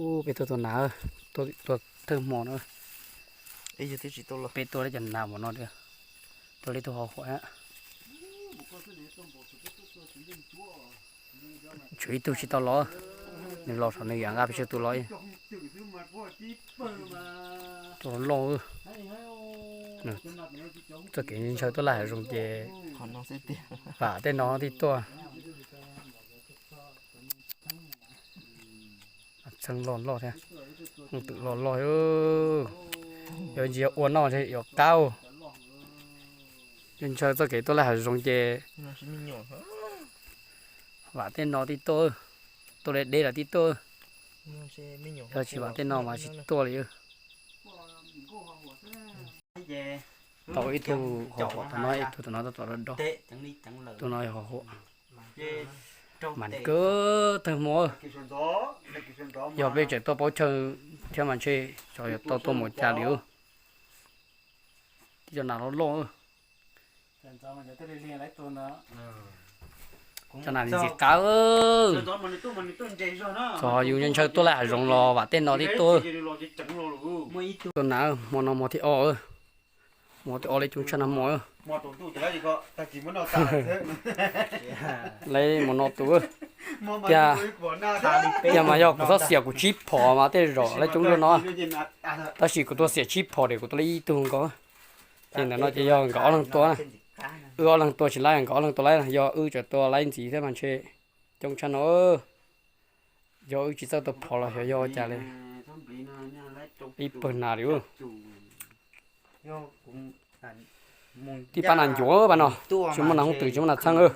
Peb tuaj tua nas, tua thawj hmo no. Peb tua li cov nas mov no, tua li tus hov huam. Tshuav ib tug tsis tau los, nws los saum nws yam nqa pes tsawg tus los. Tus loj, txoj kev ntshaw tuaj laij hav zoov ces vam tej no tib tuaj. Txheej loj loj thiab, hooj twm loj loj. Yuav ntsis ua noj yuav qab. Ntshaw txoj kev tuaj laij hav zoov ces vam tej no tib tuaj, tuaj li deb los tib tuaj. Yog tsis vam tej no mas tsis tuaj li. Tau ib tug hov huam tom no, ib tug tom no, tau tom do do. Tus no yog hov huam. Mas kawg tawg hmo. Yog peb tseem tuaj paub chaw thiab mas ntshe xyov yuav tau tuaj mus cas li. Tib cov nas loj loj. Cov nas ntxim qab. Txog yus ntshaw tuaj laij hav zoov los vam tej no tib tuaj. Tua nas, hmo no hmo thib ob, hmo thib ob li coob tshaj nag hmo. Lawv mus no tus tiag, tiag mas yog kuv txhob xiam kuv tsib phom mas tej zaum lawv coob zog no. Tab sis kuv tuaj xiam tsib phom ces kuv tua li ib tug nkaus. Ces ntawm no ces yog nkawd ob leeg tua na. Wb ob leeg tua tsis laib, nkawd ob leeg tua laib, yog wb tseem tua laib ntxiv thiab mas ntshe coob tshaj no. Yog wb tsis txawj tua phom los xyov yog ua cas li. Ib pawg nas li. Tib pab nas ncuav pab no, tsis muaj nas hooj twm tsis muaj nas txheej.